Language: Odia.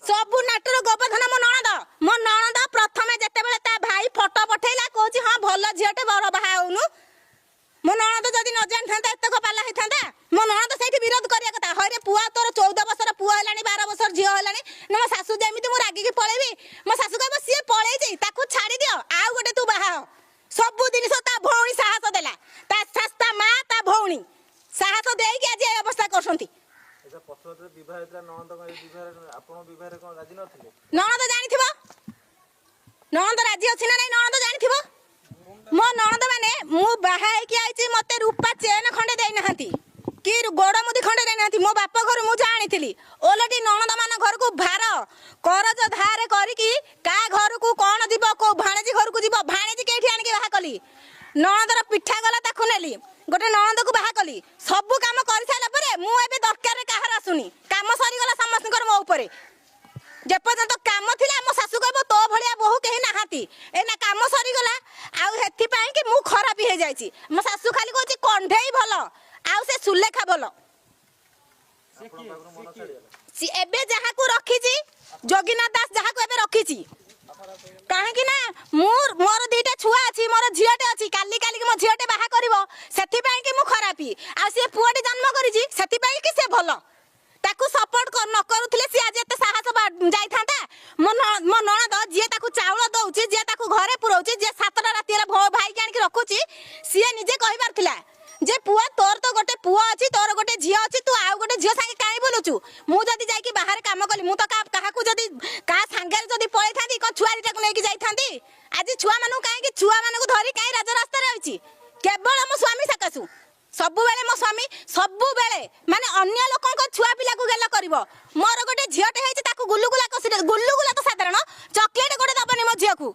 ସବୁ ନାଟର ଗୋବର୍ଦ୍ଧନ ମୋ ନଣନ୍ଦ। ମୋ ନଣନ୍ଦ ପ୍ରଥମେ ଯେତେବେଳେ ତା ଭାଇ ଫଟୋ ପଠେଇଲା, କହୁଛି ହଁ ଭଲ ଝିଅଟେ, ବର ବାହା ହଉନୁ। ମୋ ନଣନ୍ଦ ଯଦି ନ ଜାଣିଥାନ୍ତା, ଏତକ ପାଲା ହେଇଥାନ୍ତା? ମୋ ନଣନ୍ଦ ସେଇଠି ବିରୋଧ କରିବା କଥା, ହଇରେ ପୁଅ, ତୋର 14 ବର୍ଷର ପୁଅ ହେଲାଣି, 12 ବର୍ଷର ଝିଅ ହେଲାଣି। ନା, ମୋ ଶାଶୁ ଯେମିତି, ମୁଁ ରାଗିକି ପଳେଇବି, ମୋ ଶାଶୁ କହିବ ସିଏ ପଳେଇଛି, ତାକୁ ଛାଡି ଦିଅ, ଆଉ ଗୋଟେ ତୁ ବାହା ହ। ସବୁ ଜିନିଷ ତା ଭଉଣୀ ସାହସ ଦେଲା, ତା ଶାଶୁ, ତା ମା, ତା ଭଉଣୀ ସାହସ ଦେଇକି ଆଜି ଏ ଅବସ୍ଥା କରୁଛନ୍ତି। ଆଚ୍ଛା, ପ୍ରଥମେ ଯେତେବେଳେ ବିବାହ ହେଇଥିଲା ନଣନ୍ଦଙ୍କ, ଏ ବିବାହରେ ଆପଣ ବିବାହରେ କଣ ରାଜି ନଥିଲେ? ନଣନ୍ଦ ଜାଣିଥିବ ନଣନ୍ଦ ରାଜି ଅଛି ନା ନାଇଁ, ନଣନ୍ଦ ଜାଣିଥିବ। ମୋ ନଣନ୍ଦ ମାନେ, ମୁଁ ବାହା ହେଇକି ଆଇଛି, ମତେ ରୂପା ଚେନ୍ ଖଣ୍ଡେ ଦେଇନାହାନ୍ତି କି ଗୋଡ଼ ମୁଦି ଖଣ୍ଡେ ଦେଇନାହାନ୍ତି। ମୋ ବାପ ଘରୁ ମୁଁ ଯାହା ଆଣିଥିଲି, ଓଲଟି ନଣନ୍ଦ ମାନ ଘରକୁ ଭାର କରଜ ଧାରେ କରିକି କାହା ଘରକୁ କଣ ଯିବ, କୋଉ ଭାଣେଜୀ ଘରକୁ ଯିବ। ଭାଣେଜୀ କେଇଠି ଆଣିକି ବାହା କଲି, ନଣନ୍ଦର ପିଠା ଗଲା, ତାକୁ ନେଲି, ଗୋଟେ ନଣନ୍ଦକୁ ବାହା କଲି। ସବୁ କାମ କରିସାରିଲା ପରେ ମୁଁ ଏବେ ଦରକାରରେ କାହାର ଆସୁନି। କାମ ସରିଗଲା ସମସ୍ତଙ୍କର ମୋ ଉପରେ। ଯେପର୍ଯ୍ୟନ୍ତ କାମ ଥିଲା, ମୋ ଶାଶୁ କହିବ ତୋ ଭଳିଆ ବୋହୂ କେହି ନାହାନ୍ତି। ଏଇନା କାମ ସରିଗଲା, ଆଉ ସେଥିପାଇଁ କି ମୁଁ ଖରାପ ହେଇଯାଇଛି। ମୋ ଶାଶୁ ଖାଲି କହୁଛି କଣ୍ଢେଇ ଭଲ ଆଉ ସେ ସୁଲେଖା ଭଲ। ଆପଣଙ୍କ ପାଖରୁ ମନ ଛାଡ଼ିଗଲା। ସିଏ ଏବେ ଯାହାକୁ ରଖିଛି, ଯୋଗୀନାଥ ଦାସ ଯାହାକୁ ଏବେ ରଖିଛି, କାହିଁକି ନା ମୁଁ ମୋର 2ଟା ଛୁଆ ଅଛି, ମୋର ଝିଅଟେ ଅଛି, କାଲି କାଲିକି ମୋ ଝିଅଟେ ବାହା କରିବ, ସେଥିପାଇଁ କି ମୁଁ ଖରାପ। ଆଉ ସିଏ ପୁଅଟି ଜନ୍ମ କରିଛି, ସେଥିପାଇଁ କି ସେ ଭଲ। ତାକୁ ସପୋର୍ଟ ନ କରୁଥିଲେ ସିଏ ଆଜି ଏତେ ସାହସ ଯାଇଥାନ୍ତା? ମୋ ନଣନ୍ଦ ଯିଏ ତାକୁ ଚାଉଳ ଦଉଛି, ଯିଏ ତାକୁ ଘରେ ପୁରଉଛି, ଯିଏ 7ଟା ରାତି ହେଲା ଭାଇକି ଆଣିକି ରଖୁଛି, ସିଏ ନିଜେ କହିପାରୁଥିଲା ଯେ ପୁଅ, ତୋର ତ ଗୋଟେ ପୁଅ ଅଛି, ତୋର ଗୋଟେ ଝିଅ ଅଛି, ତୁ ଆଉ ଗୋଟେ ଝିଅ ସାଙ୍ଗେ କାହିଁ ବୁଲୁଛୁ? ମୁଁ ଯଦି ଯାଇକି ବାହାରେ କାମ କଲି, ମୁଁ ତ କାହାକୁ ଯଦି କାହା ସାଙ୍ଗରେ ଯଦି ପଳେଇଥାନ୍ତି, କଣ ଛୁଆ 2ଟାକୁ ନେଇକି ଯାଇଥାନ୍ତି? ଆଜି ଛୁଆମାନଙ୍କୁ କାହିଁକି, ଛୁଆମାନଙ୍କୁ ଧରି କାହିଁ ରାଜରାସ୍ତାରେ ଅଛି? କେବଳ ମୋ ସ୍ୱାମୀ ସକାଶୁ। ସବୁବେଳେ ମୋ ସ୍ୱାମୀ ସବୁବେଳେ ମାନେ ଅନ୍ୟ ଲୋକଙ୍କ ଛୁଆ ପିଲାକୁ ଗେଲ କରିବ। ମୋର ଗୋଟେ ଝିଅଟେ ହେଇଛି, ତାକୁ ଗୁଲୁଗୁଲା କଷି, ଗୁଲୁଗୁଲା ତ ସାଧାରଣ ଚକୋଲେଟ ଗୋଟେ ଦବନି ମୋ ଝିଅକୁ।